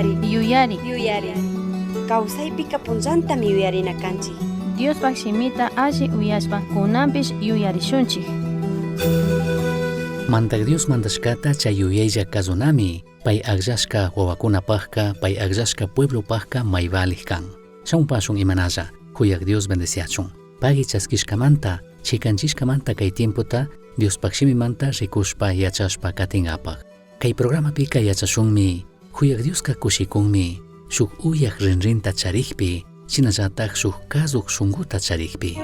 Yuyari. Yuyari. Yuyari. Kawsaypika punllantami yuyarina kanchik. Diospaj shimita alli uyashpa kunanpish yuyarishunchik. Mandaj Dios mandashcata chay yuyaylla kazunami pay akllashka wawacunapajka pay akllashka pueblopajka may valij kan. Shamunpashun imanalla, Juyaj Dios bendeciachun. Pagui chaskishkamanta, chikanchishkamanta kay tiempota Diospaj shimimanta rikushpa yachashpa katingapaj. Kay programapika yachashunmi, Juyaj Dioska kushikunmi, shuk uyaj rinrinta charikpi, shinallataj shuk kazuj shunguta charikpi.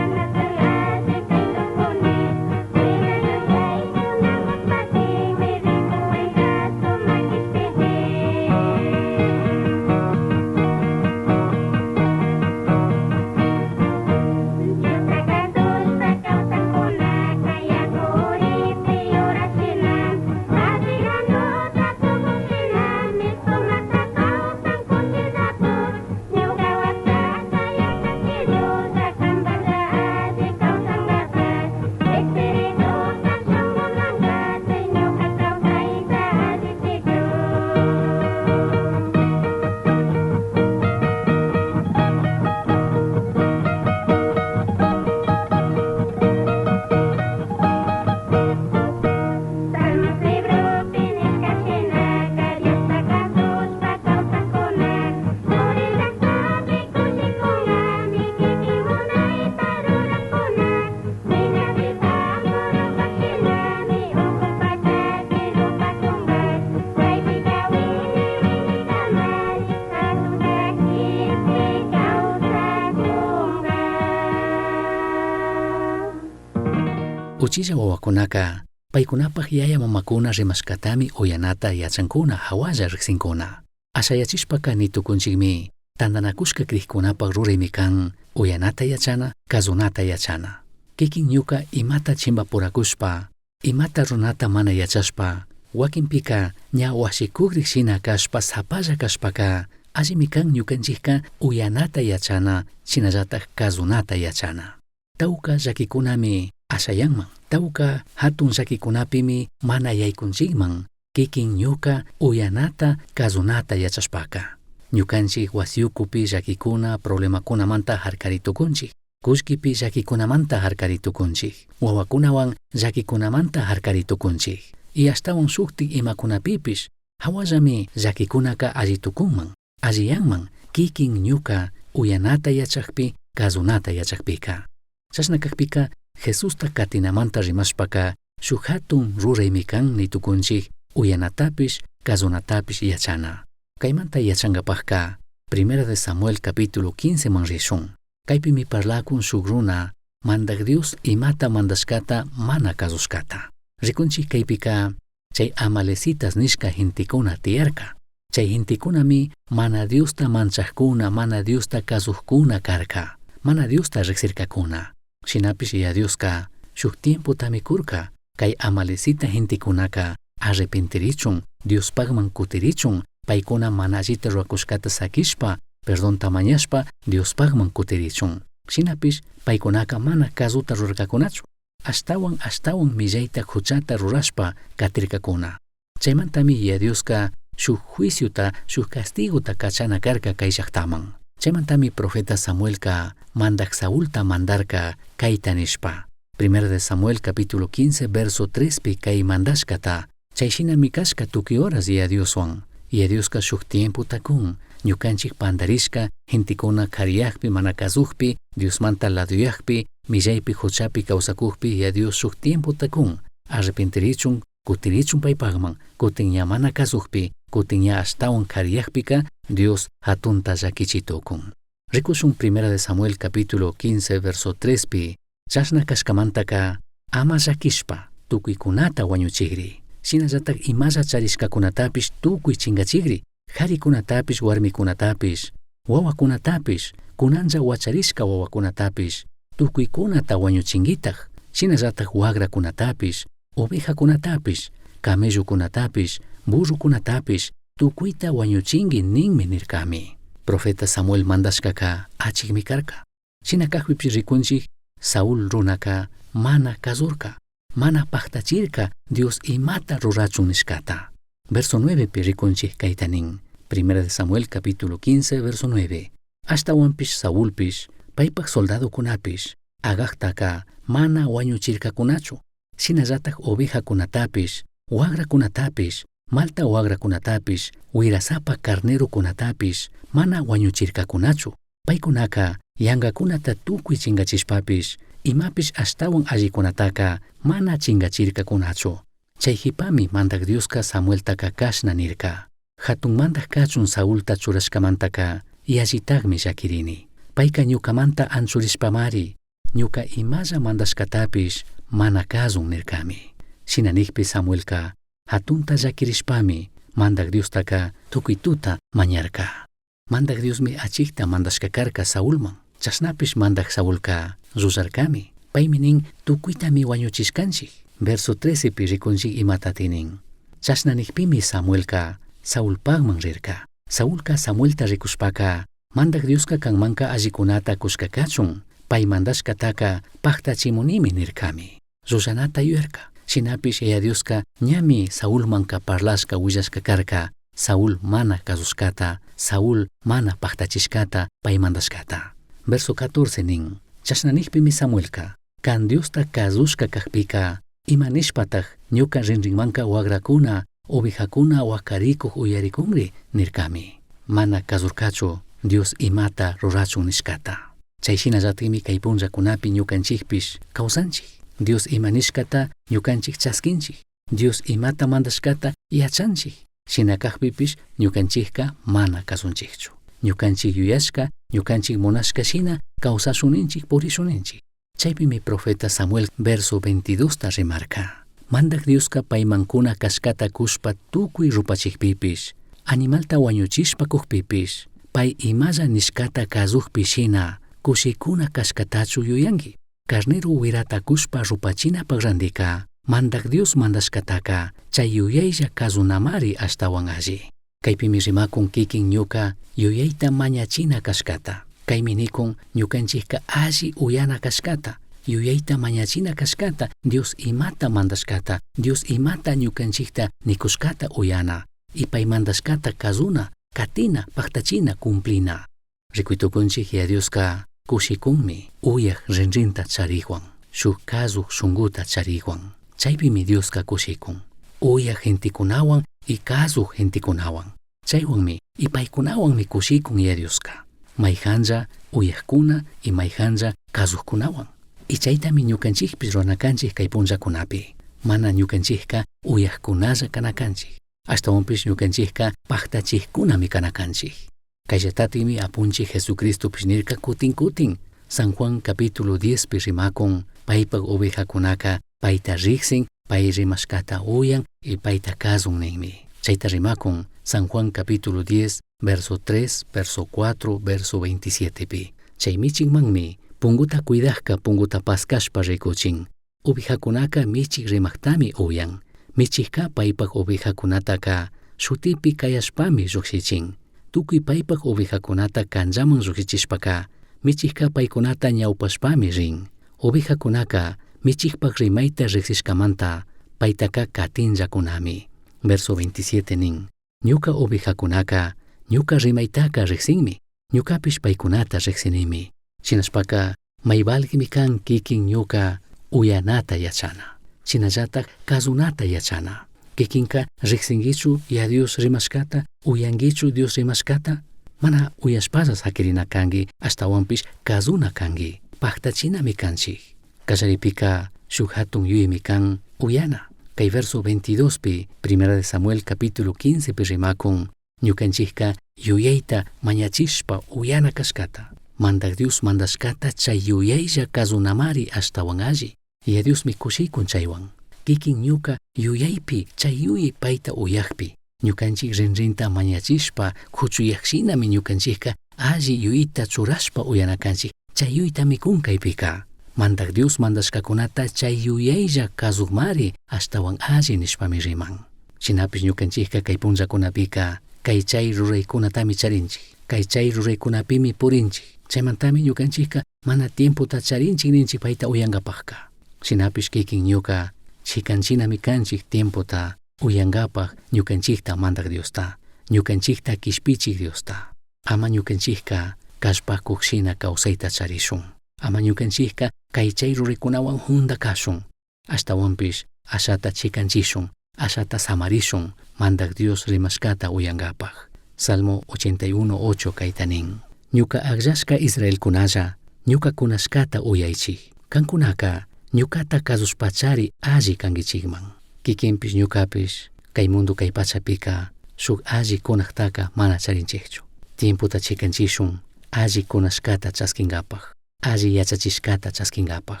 Uchilla wawakunaka paykunapaj yaya mamakuna rimashkatami uyanata yachankuna hawalla riksinkuna. Ashayachishpaka nitukunchikmi tantanakushka krikkunapaj ruraymi kan uyanata yachana, kazunata yachana. Kikin ñuka imata chimpapurakushpa, imata runata mana yachashpa, wakinpika ña washikukrik shina kashpa sapalla kashpaka allimi kan ñukanchikka uyanata yachana, shinallataj kazunata yachana. Tawka llakikunami ashayanman, tawka hatun llakikunapimi mana yaykunchikman, kikin ñuka uyanata kazunata yachashpaka. Ñukanchik wasiyukupi llakikuna problemakunamanta harkaritukunchik, kullkipi llakikunamanta harkaritukunchik, wawakunawan llakikunamanta harkaritukunchik. Y ashtawan shuktik imakunapipish hawallami llakikunaka allitukunman, alliyanman kikin ñuka uyanata yachakpi, kazunata yachakpika. Chashna kakpika Jesusta katinamanta rimashpaka shuk hatun ruraymi kan nitukunchik uyanatapish kazunatapish yachana. Kaymanta yachankapajka Primera de Samuel capítulo 15 man rishun. Kaypimi parlakun shuk runa Mandaj Dios imata mandashkata mana kazushkata. Rikunchik kaypika chay amalecitas nishka gentekuna tiyarka. Chay gentekunami mana Diosta manchajkuna, mana Diosta kazujkuna karka, mana Diosta riksirkakuna. Shinapish Yaya Dioska shuk tiempotami kurka kay amalecita gentekunaka arrepentirichun, Diospajman kutirichun, paykuna mana allita rurakushkata sakishpa, perdonta mañashpa Diospajman kutirichun. Shinapish paykunaka mana kasuta rurarkakunachu. Ashtawan ashtawan millayta huchata rurashpa katirkakuna. Chaymantami Yaya Dioska shuk juiciota, shuk castigota kachana karka kay llaktaman. Chaimantami profeta Samuelca mandaj Saulta mandarca caita nishpa. Primera de Samuel capítulo 15 verso 3 pi cai mandashcata. Chai shinami cashca tucui horas Yaya Dioshuan. Yaya Diosca shuj tiempota cun. Ñucanchij pandarishca, gentecuna cariyajpi mana cazujpi, Diosmanta laduyajpi, millaipi juchapi causacujpi Yaya Dios shuj tiempota cun. Arrepentirichun, cutirichun paipajman, cutin ña mana cazujpi, cutin ña ashtahuan cariyajpica, Dios jatunta llaquichi tucun. Ricushun Primera de Samuel capítulo 15 verso 3 pi, chashna cashcamantaca ama llaquishpa tucuicunata huañuchigri. Shinallataj imalla charishcacunatapish tucui chingachigri, jaricunatapish huarmicunatapish, huahuacunatapish, cunanlla huacharishca huahuacunatapish, tucuicunata huañuchinguitaj, shinallataj huagracunatapish, ovejacunatapish, camellocunatapish, burrocunatapish, tucuita huañuchingui ninmi nircami. Profeta Samuel mandashcaca achijmi carca. Shina cajpipish ricunchij, Saúl runaca mana cazurca, mana pajtachirca Dios imata rurachun nishcata. Verso 9 pi ricunchij caita nin. Primera de Samuel capítulo 15 verso 9. Ashtahuanpish Saulpish, paipaj soldadocunapish, Agagtaca mana huañuchircacunachu. Shinallataj ovejacunatapish, huagracunatapish, malta huagracunatapish, huirasapa carnerocunatapish mana huañuchircacunachu. Paicunaca yangacunata tucui chingachishpapish, imapish ashtahuan allicunataca mana chingachircacunachu. Chai jipami Mandaj Diosca Samueltaca cashna nirca. Jatun mandaj cachun Saulta churashcamantaca yallitajmi llaquirini. Paica ñucamanta anchurishpamari, ñuca imalla mandashcatapish mana cazun nircami. Shina nijpi Samuelca jatunta llaquirishpami Mandaj Diostaca tucui tuta mañarca. Mandaj Diosmi achijta mandashca carca Saulman. Chashnapish Mandaj Saulca rurarcami. Paimi nin tucuitami huañuchishcanchij. Verso 13 pi ricunchij imatati nin. Chashna nijpimi Samuelca Saulpajman rirca. Saulca Samuelta ricushpaca Mandaj Diosca canmanca allicunata cushca cachun, pai mandashcataca pajtachimunimi nircami. Rurranata yuyarca. Shinapish Yaya Diosca ñami Saulmanca parlashca huillashca carca, Saúl mana cazushcata, Saúl mana pajtachishcata, pai mandashcata. Verso 14 nin. Chashna nijpimi Samuelca, can Diosta cazushca cajpica, ima nishpataj ñuca rinrinmanca huagracuna, ovejacuna huacaricuj uyaricunri nircami. Mana cazurcachu Dios imata rurachun nishcata. Chai shinallatajmi cai punllacunapi ñucanchijpish causanchij. Dios ima nishcata ñucanchij chasquinchij. Dios imata mandashcata yachanchij. Shina cajpipish ñucanchijca mana cazunchijchu. Ñucanchij yuyashca, ñucanchij munashca shina causashuninchij purishuninchij. Chaipimi profeta Samuel verso 22 ta rimarca. Mandaj Diosca paiman cuna cashcata cushpa tucui rupachijpipish, animalta huañuchishpa cujpipish, pai imalla nishcata cazujpi shina cushicuna cashcatachu yuyangui. Carnero huirata cushpa rupachinapaj randica, Mandaj Dios mandashcataca chay yuyaylla cazunamari ashtahuan alli. Caipimi rimacun kikin ñuca yuyaita mañachina cashcata. Caimi nicun ñucanchijca alli uyana cashcata, yuyaita mañachina cashcata, Dios imata mandashcata, Dios imata ñucanchijta nicushcata uyana, y pai mandashcata cazuna, catina, pajtachina, cumplina. Ricui tucunchij Yaya Diosca cushicunmi uyaj rinrinta charihuan, shuj cazuj shunguta charihuan. Chaipimi Diosca cushicun. Uyaj gentecunahuan y cazuj gentecunahuan. Chaihuanmi y paicunahuanmi cushicun Yaya Diosca. Maijanja uyajcuna y maijanja cazujcunahuan. Y chaitami ñucanchijpish rurana canchij cai punllacunapi. Mana ñucanchijca uyajcunalla cana canchij. Ashtahuanpish ñucanchijca pajtachijcunami cana canchij. Caillatатimi apunchij Jesucristopish nirca cutin cutin. San Juan capítulo 10 pi rimacun paipaj ovejacunaca paita rijsin, pai rimashcata uyan y paita cazun ninmi. Chaita rimacun San Juan capítulo 10, verso 3, verso 4, verso 27 pi. Chay michikmanmi punguta cuidajca punguta pascashpa ricuchin. Ovejacunaca michik rimajtami uyan. Michijca paipaj ovejacunataca shutipi cayashpami llujshichin. Tucui paipaj ovejacunata canllaman llujshichishpaca michijca paicunata ñaupashpami rin. Ovejacunaca michijpaj rimaita rijsishcamanta paitaca catinllacunami. Verso 27 nin. Ñuca ovejacunaca ñuca rimaitaca rijsinmi. Ñucapish paicunata rijsinimi. Shinashpaca may valgimi can kikin ñuca uyanata yachana. Shinallataj kazunata yachana. Kikinka rijsinguichu ya Dios rimashkata, uyanguichu Dios rimashkata? Mana uyashpalla sakirina kanki, ashtawanpish kazuna kanki. Paktachinami kanchik. Kallaripika shuk hatun yuyaymi kan uyana. Kay verso 22 pi, Primera de Samuel capítulo 15 pi rimakun, ñukanchikka yuyayta mañachishpa uyana kashkata. Mandak Dios mandashkata chay yuyaylla kazunamari ashtawan alli. Yaya Diosmi kushikun chaywan. Kikin ñuka yuyaypi chay yuyay payta uyakpi. Ñukanchik rinrinta mañachishpa kuchuyaqshinami ñukanchikka alli yuyayta churashpa uyana kanchik. Chay yuyaytami kun kaypika. Mandak Dios mandashkakunata chay yuyaylla kazukmari ashtawan alli nishpami riman. Shinapish ñukanchikka kay punllakunapika kay chay ruraykunatami charinchik. Kay chay ruraykunapimi purinchik. Chaymantami ñukanchikka mana tiempota charinchik ninchik payta uyankapakka. Shinapish kikin ñuka chikanchinami kanchik tiempota uyankapaj ñukanchikta mandak Diosta, ñukanchikta kishpichik Diosta. Ama ñukanchikka kallpakuq shina kawsayta charishun. Ama ñukanchikka kay chay ruraykunawan junda kashun. Ashtawanpish ashata chikanchishun, ashata samarishun mandak Dios rimashkata uyankapaj. Salmo 81.8 kayta nin. Ñuka akllashka Israelkunalla, ñuka kunashkata uyaychik. Kankunaka ñukata kazushpachari alli kankichikman. Kikinpish ñukapish kay mundo kay pachapika shuk alli kunaktaka mana charinchikchu. Tiempota chikanchishun alli kunashkata chaskinkapaj, alli yachachishkata chaskinkapaj.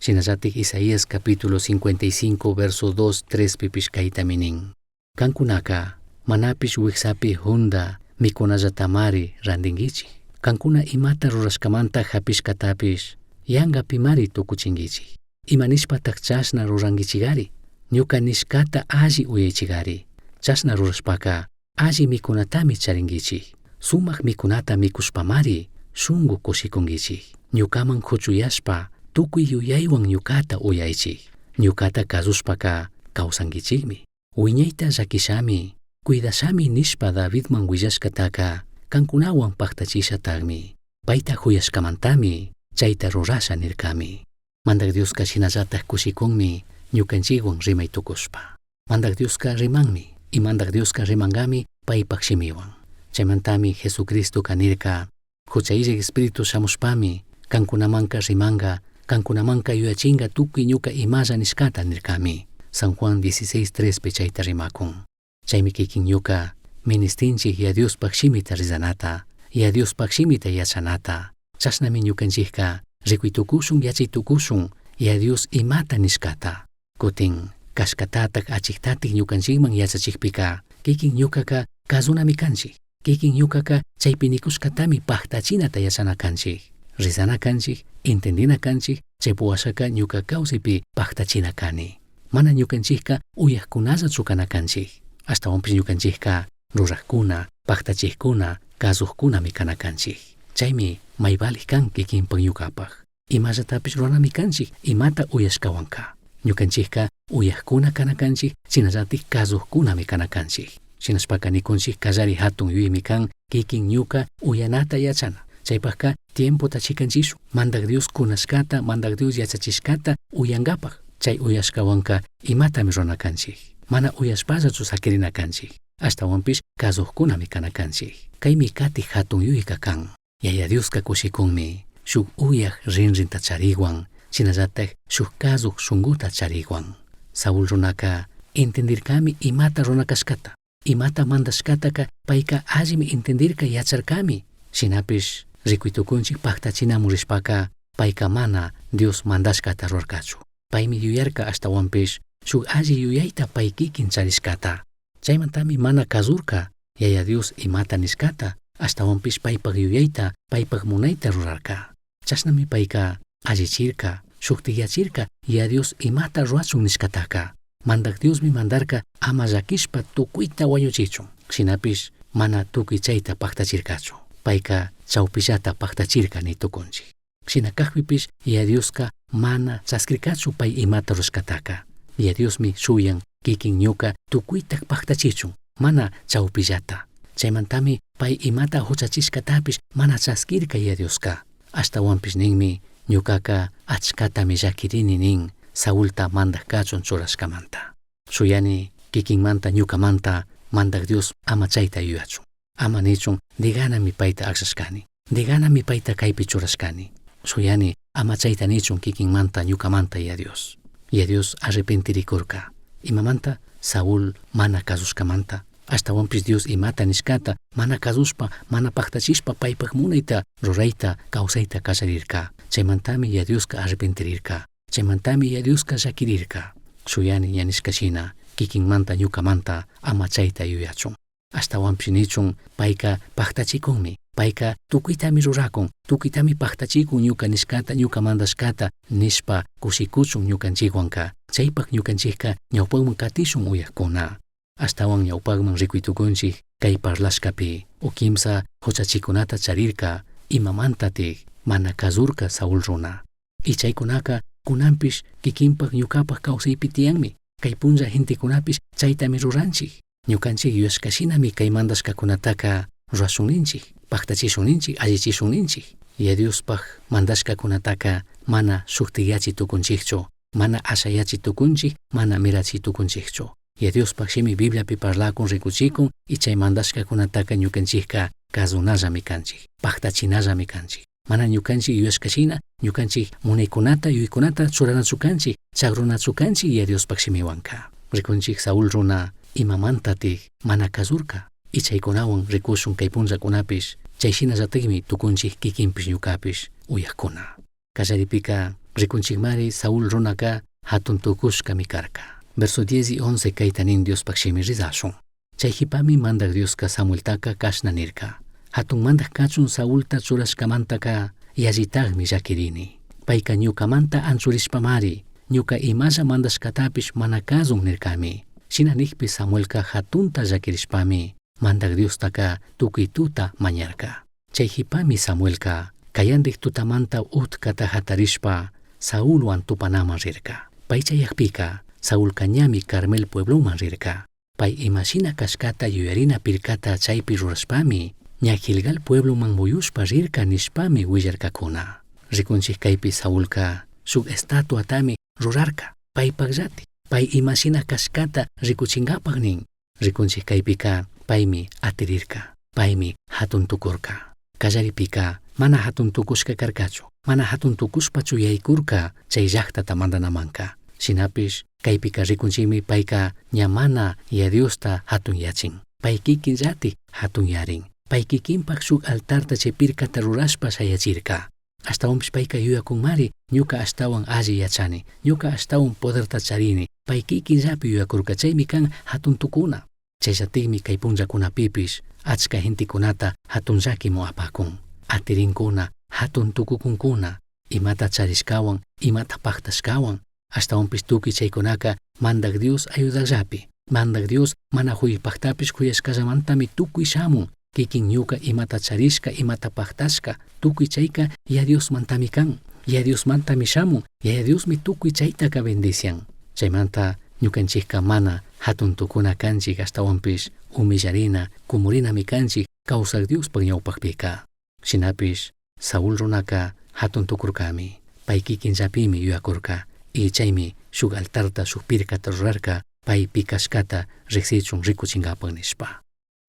Shinallatik Isaías capítulo 55 verso 2 3 pipish kaytami nin. Kankunaka manapish wiksapi junda mikunallatamari rantinkichik. Kankuna imata rurashkamanta hapishkatapish yankapimari tukuchinkichik. Ima nishpatak chashna rurankichikari? Ñuka nishkata alli uyaychikari. Chashna rurashpaka alli mikunatami charinkichik. Sumak mikunata mikushpamari shunku kushikunkichik. Ñukaman kuchuyashpa tukuy yuyaywan ñukata uyaychik. Ñukata kasushpaka kawsankichikmi. Wiñayta llakishami, cuidashami nishpa Davidman willashkataka kankunawan paktachishatagmi. Payta huyashkamantami chayta rurasha nirkami. Mandak Dioska shinallatak kushikunmi ñukanchikwan rimay tukushpa. Mandak Dioska rimanmi y Mandak Dioska rimankami paypak shimiwan. Chaymantami Jesucristoka nirka, hucha illak Espíritu shamushpami kankunamanka rimanka, kankunamanka yuyachinka tukuy ñuka imalla nishkata nirkami. San Juan 16.3 pi chayta rimakun. Chaymi kikin ñuka ministinchik ya Diospaj shimita rizanata, ya Diospaj shimita yachanata. Chashnami ñukanchikka rikuy tukushun yachay tukushun ya Dios imata nishkata. Kutin kashkatatak achiktatik ñukanchikman yachachikpika kikin ñukaka kazunami kanchik. Kikin ñukaka chaypi nikushkatami paktachinata yachana kanchik. Rizana kanchik, entendina kanchik, chaypi washaka ñuka kawsaypi paktachina kani. Mana ñukanchikka uyakkunallachu kana kanchik. Ashtawanpish ñukanchikka rurakkuna, paktachikkuna, kazukkunami kana kanchik. Chaymi may valik kan kikinpak ñukapaj. Imallatapish ruranami kanchik imata uyashkawanka. Ñukanchikka uyakkuna kana kanchik, shinallatik kazukkunami kana kanchik. Shinashpaka nikunchik kallari hatun yuyaymi kan kikin ñuka uyanata yachana. Chaypakka tiempota chikanchishun. Mandak Dios kunashkata, Mandak Dios yachachishkata uyankapaj. Chay uyashkawanka imatami rurana kanchik. Mana uyashpallachu sakirina kanchik. Ashtawanpish kazukkunami kana kanchik. Kaymi katik hatun yuyayka kan. Yaya Dioska kushikunmi shuk uyak rinrinta charikwan, shinallatak shuk kazuk shunkuta charikwan. Saúl runaka entendirkami imata runa kashkata. Imata mandashkataka payka allimi entendirka yacharkami. Shinapish rikuy tukunchik paktachinamun rishpaka payka mana Dios mandashkata rurarkachu. Paymi yuyarka ashtawanpish shuk alli yuyayta pay kikin charishkata. Chaymantami mana kazurka Yaya Dios imata nishkata, ashtawanpish paypak yuyayta, paypak munayta rurarka. Chashnami payka allichirka, shuktiyachirka Yaya Dios imata rurachun nishkataka. Mandak Diosmi mandarka ama llakishpa tukuyta wañuchichun. Shinapish mana tukuy chayta paktachirkachu. Payka chawpillata paktachirka ni tukunchik. Shina kakpipish Yaya Dioska mana chaskirkachu pay imata rurashkataka. Yaya Diosmi shuyan kikin ñuka tukuyta paktachichun, mana chawpillata. Chaimantami pai imata huchachishcatapish mana chasquirca Yaya Diosca. Ashtahuanpish ninmi, ñucaca achcatami llaquirini nin Saulta mandaj cachun churashcamanta. Shuyani kikinmanta ñucamanta Mandaj Dios ama chaita yuyachun. Ama nichun deganami paita agllashcani. Deganami paita caipi churashcani. Shuyani ama chaita nichun kikinmanta ñucamanta Yaya Dios. Yaya Dios arrepentirikurka. Imamanta? Saúl mana kazushkamanta. Ashtahuanpish Dios imata nishcata mana kazushpa, mana pajtachishpa paipaj munayta rurayta kawsayta kallarirka. Chaymantami Yaya Dioska arrepentirirka. Chaymantami Yaya Dioska llaquirirka. Shuyani ña nishka shina kikinmanta ñucamanta ama chayta yuyachun. Ashtahuanpish nichun payka pajtachikunmi. Payka tukuytami rurakun, tukuytami pajtachikun ñuka nishkata, ñuka mandashkata nishpa kushikuchun ñukanchikwanka. Chaypak ñukanchikka ñawpakman katishun uyakuna. Ashtawan ñawpakman rikuy tukunchik kay parlashkapi o kimsa huchachikunata charirka imamantatik mana kazurka Saúl runa. Y chaykunaka kunanpish kikinpak ñukapak kawsaypi tiyanmi. Kay punlla gentekunapish chaytami ruranchik. Ñukanchik yuyashkashinami kay mandashkakunataka rurashun ninchik, paktachishun ninchik, allichishun ninchik. Yaya Diospaj mandashkakunataka mana shuktiyachi tukunchikchu, mana ashayachi tukunchik, mana mirachi tukunchikchu. Yaya Diospaj shimi Bibliapi parlakun rikuchikun y chay mandashkakunataka ñukanchikka kazunallami kanchik, paktachinallami kanchik. Mana ñukanchik yuyashkashina, ñukanchik munaykunata, yuyaykunata churanachu kanchik, chagrunachu kanchik Yaya Diospaj shimiwanka. Rikunchik Saúl runa imamantatik mana kazurka. Y chaykunawan rikushun kay punllakunapish chay shinallatikmi tukunchik kikinpish ñukapish uyakuna. Kallaripika rikunchikmari Saúl runaka hatun tukushkami karka. Verso 10 y 11 kayta nin Diospaj shimi rizashun. Chay jipami Mandaj Dioska Samueltaka kashna nirka. Hatun mandaj kachun Saulta churashkamantaka yallitakmi llaquirini. Payka ñukamanta anchurishpamari, ñuka imalla mandashkatapish mana kazun nirkami. Shina nikpi Samuelka hatunta llaquirishpami Mandaj Diostaka tukuy tuta mañarka. Chay jipami Samuelka kayandik tutamanta utkata hatarishpa Saulwan tupanaman rirka. Pay chayakpika Saulka ñami Carmel puebloman rirka. Pay imashina kashkata yuyarina pirkata chaypi rurashpami ña Gilgal puebloman muyushpa rirka nishpami willarkakuna. Rikunchik kaypi Saulka shuk estatuatami rurarka paypakllati. Pay imashina kashkata rikuchinkapak nin. Rikunchik kaypika paymi atirirka, paymi hatun tukurka. Kallaripika mana hatun tukushka karkachu, mana hatun tukushpachu yaykurka chay llaktata mandanamanka. Shinapish kaypika rikunchikmi payka ña mana Yaya Diosta hatun yachin. Pay kikinllatik hatun yarin. Pay kikinpak shuk altarta chay pirkata rurashpa shayachirka. Ashtawanpish payka yuyakunmari ñuka ashtawan alli yachani, ñuka ashtawan poderta charini, pay kikinllapi yuyakurka chaymi kan hatun tukuna. Chayllatikmi kay punllakunapipish achka gentekunata hatun llakimu apakun. Atirinkuna, hatun tukukunkuna, imata charishkawan, imata paktashkawan, ashtawanpish tukuy chaykunaka Mandaj Dios ayudakllapi. Mandaj Dios mana huypaktapish kuyashkallamantami tukuy shamun. Kikin ñuka imata charishka, imata paktashka, tukuy chayka Yaya Diosmantami kan. Yaya Diosmantami shamun. Yaya Diosmi tukuy chaytaka bendician. Chaymanta ñukanchikka mana hatun tukuna kanchik ashtawanpish humillarina, kumurinami kanchik kawsak Diospaj ñawpakpika. Shinapish Saúl runaka hatun tukurkami. Pay kikinllapimi yuyakurka. Y chaymi shuk altarta, shuk pirkata rurarka pay pi kashkata riksichun rikuchinkapak nishpa.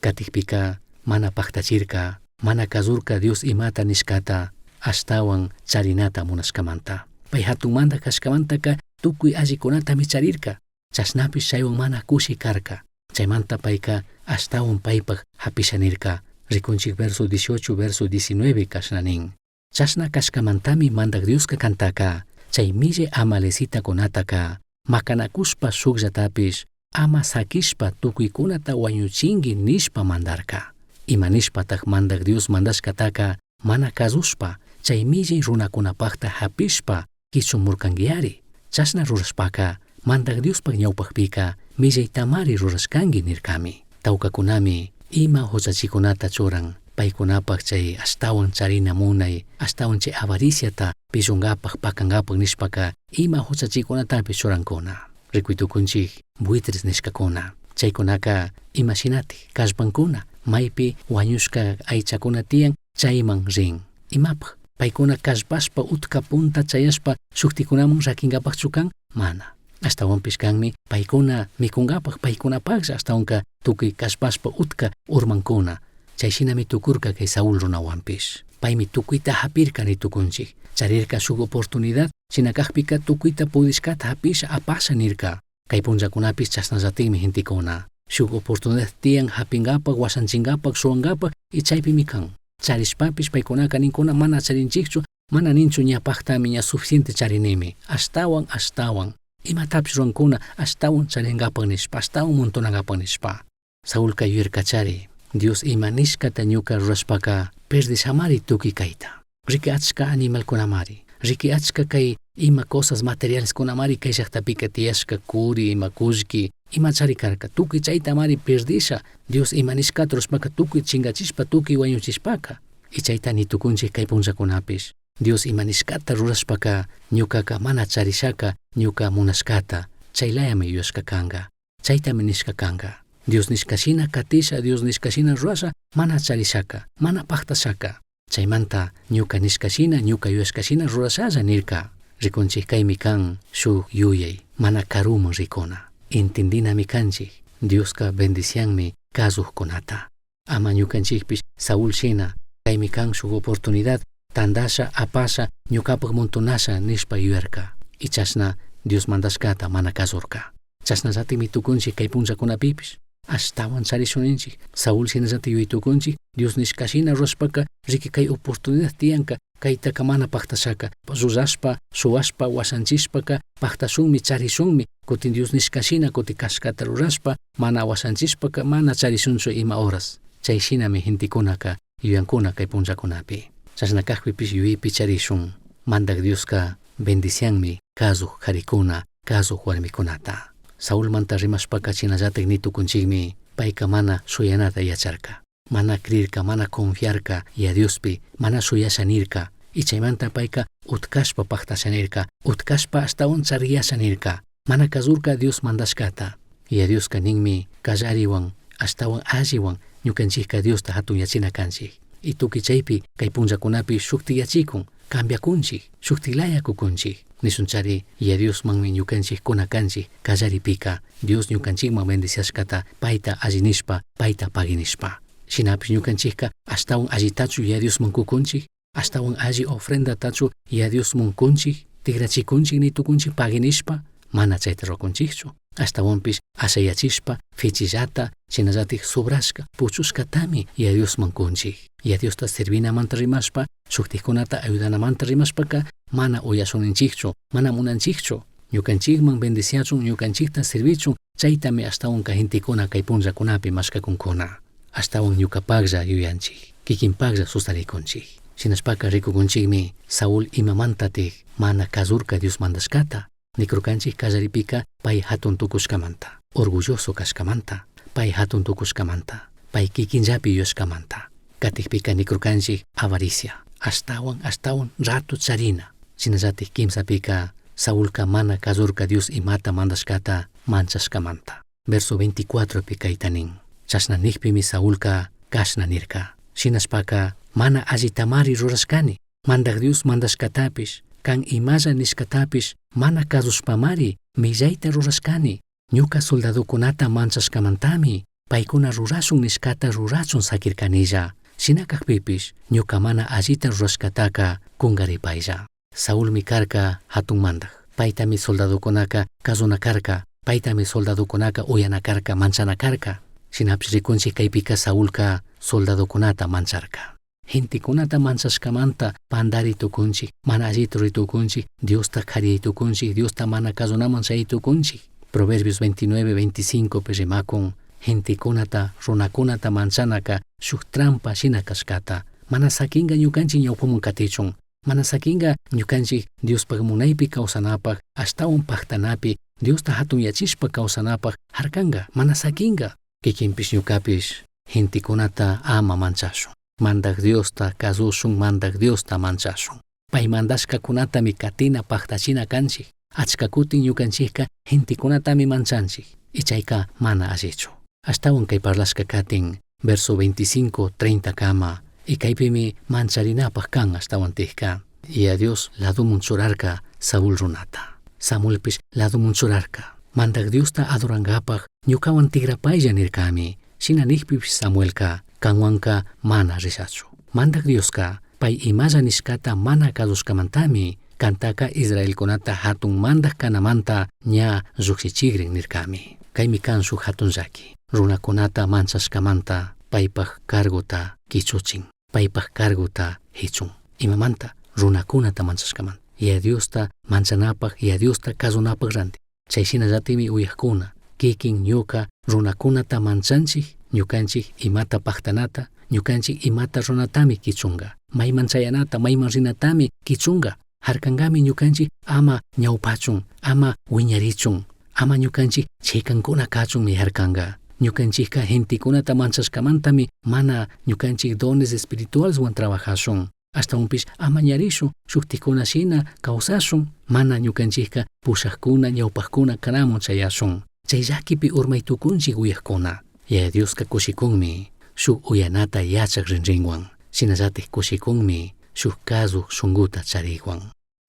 Katikpika mana paktachirka, mana kazurka Dios imata nishkata ashtawan charinata munashkamanta. Pay hatunmanta kashkamantaka tukuy allikunatami charirka. Chashnapish chaywan mana kushi karka. Chaymanta payka ashtawan paypak hapisha nirka. Rikunchik verso 18, verso 19 kashna nin. Chashna kashkamantami Mandaj Dioska kantaka chay millay amalecitakunataka makanakushpa shukllatapish ama sakishpa tukuykunata wañuchinki nishpa mandarka. Ima nishpatak Mandaj Dios mandashkataka mana kazushpa chay millay runakunapakta hapishpa kichumurkankiyari. Chashna rurashpaka Mandaj Diospaj ñawpakpika millaytamari rurashkanki nirkami. Tawkakunami ima huchachikunata churan paykunapak chay ashtawan charina munay, ashtawan chay avariciata pillunkapak pakankapak nishpaka ima huchachikunatapish churankuna. Rikuy tukunchik buitres nishkakuna. Chaykunaka imashinatik kallpankuna, Maipi huañushca aichacuna tiyan chaiman rin. Imapaj? Paicuna callpashpa utca punta chayashpa shujticunaman raquingapajchu can? Mana. Ashtahuanpish canmi paicuna micungapaj, paicunapajlla ashtahuanca tucui callpashpa utca urmancuna. Chai shinami tucurca cai Saúl runahuanpish. Paimi tucuita japirca ni tucunchij. Charirca shuj oportunidad, shina cajpica tucuita pudishcata japisha apasha nirca. Cai punllacunapish chashnallatajmi gentecuna. Shuj oportunidad tiyan japingapaj, huashanchingapaj, shuhuangapaj y chaipimi can. Charishpapish paicunaca nincuna mana charinchijchu, mana ninchu ña pajtami ña suficiente charinimi. Ashtahuan, ashtahuan. Imatapish ruhuancuna ashtahuan charingapaj nishpa, ashtahuan montonangapaj nishpa. Saulca yuyarcachari, Dios ima nishcata ñuca rurashpaca perdishamari tucui caita. Riqui achca animalcunamari, riqui achca cai ima cosas materialescunamari cai llajtapica tiyashca curi, ima cullqui, imachari carca. Tucui chaitamari perdisha, Dios ima nishcata rurashpaca tucui chingachishpa, tucui huañuchishpaca. Y chaita ni tucunchij cai punllacunapish. Dios ima nishcata rurashpaca ñucaca mana charishaca ñuca munashcata, chailayami yuyashca canga. Chaitami nishca canga. Dios nishca shina catisha, Dios nishca shina rurasha, mana charishaca, mana pajtashaca. Chaimanta ñuca nishca shina, ñuca yuyashca shina rurashalla nirca. Ricunchij caimi can shuj yuyai, mana caruman ricuna. Entendinami canchij, Diosca bendicianmi cazujcunata. Ama ñucanchijpish Saúl shina, caimi can shuj oportunidad, tandasha, apasha, ñucapaj montonasha nishpa yuyarca. Y chashna Dios mandashcata mana cazurca. Chashnallatajmi tucunchij cai punllacunapipish. Ashtahuan charishun ninchij. Saúl shinallataj yuyai tucunchij, Dios nishca shina rurashpaca, riqui cai oportunidad tiyanca, caitaca mana pajtashaka. Llullashpa, shuhuashpa, huashanchishpaca, pajtashunmi, charishunmi, cutin Dios nishca shina cutin cashcata rurashpa, mana huashanchishpaca mana charishunchu ima horas. Chai shinami gentecunaca yuyancuna cai punllacunapi. Chashna cajpipish yuyaipi charishun. Mandaj Diosca bendicianmi cazuj jaricuna, cazuj huarmicunata. Saulmanta rimashpaca shinallataj ni tucunchijmi, paica mana shuyanata yacharca. Mana crirca, mana confiarca Yaya Diospi, mana shuyasha nirca. Y chaimanta paica utcashpa pajtasha nirca, utcashpa ashtahuan chariyasha nirca. Mana cazurca Dios mandashcata. Yaya Diosca ninmi callarihuan, ashtahuan allihuan ñucanchijca Diosta jatunyachina canchij. Y tucui chaipi cai punllacunapi shujtiyachicun, cambiacunchij, shujtilaya cucunchij. Nishunchari Yaya Diosmanmi ñucanchij cuna canchij callaripica Dios ñucanchijman bendiciashcata paita alli nishpa, paita pagui nishpa. Shinapish ñucanchijca ashtahuan allitachu Yaya Diosman cucunchij, ashtahuan alli ofrendatachu Yaya Diosman cunchij, tigrachicunchij ni tucunchij pagui nishpa, mana chaita rucunchijchu. Ashtahuanpish ashayachishpa, fichillata, shinallataj sobrashca, puchushcatami Yaya Diosman cunchij. Yaya Diosta servinamanta rimashpa, shujtijcunata ayudanamanta rimashpaca mana uyashun ninchijchu, mana munanchijchu. Ñucanchijman bendiciachun, ñucanchijta servichun, chaitami ashtahuanca gentecuna cai punllacunapi mashcacuncuna. Ashtahuan ñucapajlla yuyanchij, kikinpajlla sustaricunchij. Shinashpaca ricucunchijmi Saúl imamantataj mana cazurca Dios mandashcata. Nicurcanchij callaripica pai jatun tucushcamanta, orgulloso cashcamanta, pai jatun tucushcamanta, pai kikinllapi yuyashcamanta. Catijpica nicurcanchij avaricia, ashtahuan ashtahuan rato charina. Shinallataj quimsapica Saulca mana cazurca Dios imata mandashcata manchashcamanta. Verso 24 pi caita nin. Chashna nijpimi Saulca cashna nirca. Shinashpaca mana allitamari rurashcani. Mandaj Dios mandashcatapish, can imalla nishcatapish mana cazushpamari millaita rurashcani. Ñuca soldadocunata manchashcamantami paicuna rurashun nishcata rurachun saquircanilla. Shina cajpipish ñuca mana allita rurashcataca cungaripailla. Saulmi carca jatun mandaj. Paitami soldadocunaca cazuna carca, paitami soldadocunaca uyana carca, manchana carca. Shinapish ricunchij caipica Saulca soldadocunata mancharca. Gentecunata manchashcamanta pandari tucunchij, mana allita rurai tucunchij, Diosta jariyai tucunchij, Diosta mana cazunaman chayai tucunchij. Proverbios 29, 25 pi rimacun, gentecunata, runacunata manchanaca shuj trampa shina cashcata. Mana saquinga ñucanchij ñaupaman catichun. Mana saquinga ñucanchij Diospaj munaipi causanapaj, ashtahuan pajtanapi, Diosta jatunyachishpa causanapaj jarcanga, mana saquinga. Kikinpish ñucapish gentecunata ama manchashun. Mandaj Diosta cazushun, Mandaj Diosta manchashun. Pai mandashcacunatami catina pajtachina canchij. Achca cutin ñucanchijca gentecunatami manchanchij. Y chaica mana allichu. Ashtahuan cai parlashca catin. Verso 25, 30 kama. Y kaypimi mancharinapaj kan ashtawantikka. Yaya Dios ladomun churarka Saúl runata. Samuelpish ladomun churarka. Mandaj Diosta adorangapaj ñukawan tigrapaylla nirkami. Shina nijpipish Samuelka kanwanka mana rishachu. Mandaj Dioska pay imalla nishkata mana kazushkamantami kantaka Israelkunata hatun mandaj kanamanta ña llujshichigrin nirkami. Kaymi kan shuk hatun llaki. Runakunata manchashkamanta paypaj cargota kichuchin. Paypaj cargota hichun. Imamanta? Runakunata manchashkamanta. Yaya Diosta manchanapaj, Yaya Diosta kazunapaj ranti. Chay shinallatimi uyajkuna, kikin ñuka runakunata manchanchik, ñukanchik imata pajtanata, ñukanchik imata runatami kichunga. Mayman chayanata, mayman rinatami kichunga. Harkangami ñukanchik ama ñawpachun, ama wiñarichun, ama ñukanchik chikankuna kachunmi harkanga. Ñukanchikka gentekunata manchashkamantami mana ñukanchik dones espiritualeswan trabajashun. Ashtawanpish ama ñarishun, shuktikuna shina kawsashun, mana ñukanchikka pushakuna ñawpakuna kanamun chayashun. Chay llakipi urmay tukunchik uyajkuna. Yaya Dioska kushikunmi shuk uyanata yachak rinrinwan. Shinallatik kushikunmi shuk kazuk shunkuta charikwan.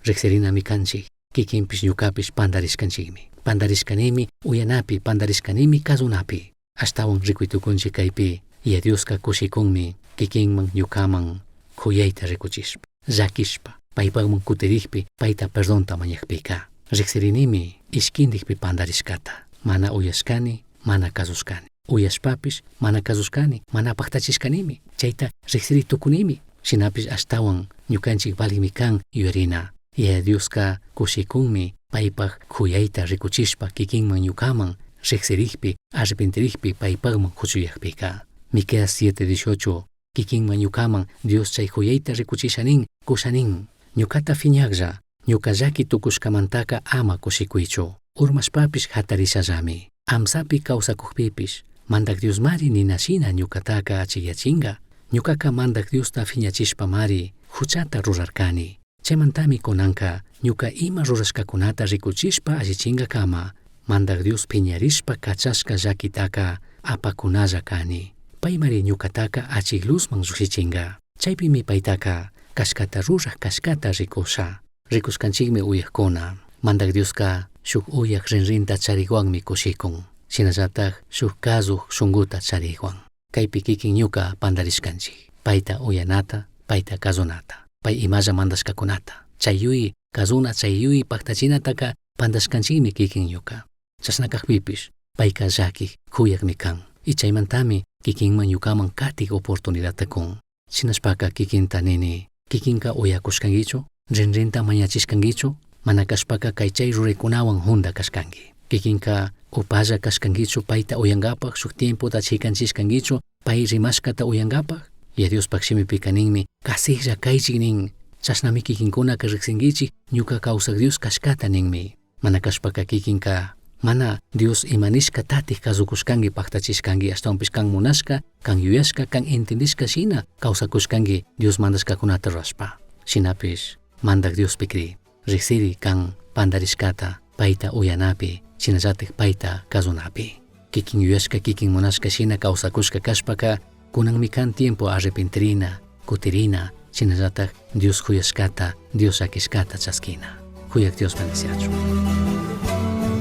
Riksirinami kanchik, kikinpish ñukapish pandarishkanchikmi. Pandarishkanimi uyanapi, pandarishkanimi kazunapi. Ashtawan rikuy tukunchik kaypi, Yaya Dioska kushikunmi kikinman ñukaman kuyayta rikuchishpa, llakishpa, paypakman kutirikpi payta perdonta mañakpika. Riksirinimi ishkindikpi pandarishkata, mana uyashkani, mana kazushkani. Uyashpapish mana kazushkani, mana paktachishkanimi, chayta riksiri tukunimi. Shinapish ashtawan ñukanchik valimi kan yuyarina. Yaya Dioska kushikunmi paypak kuyayta rikuchishpa kikinman ñukaman riksirikpi, arrepentirikpi paypakman kuchuyakpika. Miqueas 7:18 kikinman ñukaman Dios chay kuyayta rikuchisha nin, kusha nin. Ñukata fiñaklla, ñuka llaki tukushkamantaka ama kushikuychu. Urmashpapish hatarishallami. Amsapi kawsakukpipish, Mandak Diosmari ninashina ñukataka achikyachinga. Ñukaka Mandak Diosta fiñachishpamari huchata rurarkani. Chaymantami kunanka ñuka ima rurashkakunata rikuchishpa allichinkakama Mandak Dios piñarishpa kachashka llakitaka apakunalla kani. Paymari ñukataka achik luzman llushichinga. Chaypimi paytaka kashkata ruraj kashkata rikusha. Rikushkanchikmi uyajkuna. Mandak Dioska shuk uyak rinrinta charikwanmi kushikun. Shinallatak shuk kazuk shunkuta charikwan. Kaypi kikin ñuka pandarishkanchik. Payta uyanata, payta kazunata. Pay imalla mandashkakunata. Chay yuyi kazuna, chay yuyi paktachinataka pandashkanchikmi kikin ñuka. Chashna kakpipish payka llakik, kuyakmi kan. Y chaymantami kikinman ñukaman katik oportunidadta kun. Shinashpaka kikinta nini, kikinka uyakushkankichu, rinrinta mañachishkankichu, mana kashpaka kay chay ruraykunawan hunda kashkanki. Kikinka upalla kashkankichu payta uyankapak, shuk tiempota chikanchishkankichu pay rimashkata uyankapak. Yaya Diospak shimipika ninmi, kasiklla kaychik nin, chashnami kikinkunaka riksinkichik ñuka kawsak Dios kashkata ninmi. Mana kashpaka kikinka mana Dios ima nishka tatik kasukushkanki, paktachishkanki, ashtawanpish kan munashka, kan yuyashka, kan entendishka shina kawsakushkanki Dios mandashkakunata rurashpa. Shinapish Mandak Diospi kri, riksiri kan pandarishkata payta uyanapi, shinallatik payta kasunapi. Kikin yuyashka, kikin munashka shina kawsakushka kashpaka kunanmi kan tiempo arrepentirina, kutirina, shinallatak Dios kuyashkata, Dios llakishkata chaskina. Kuyak Dios bendiciachun.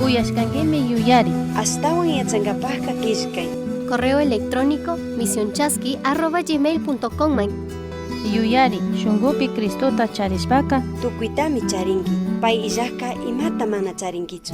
Uyashkankimi yuyari. Ashtawan yachankapajka killkay. Correo electrónico misionchasqui@gmail.com. Yuyari, shunkupi Cristota charishpaka Tukuytami charinki. Pay illajka imata mana charinkichu.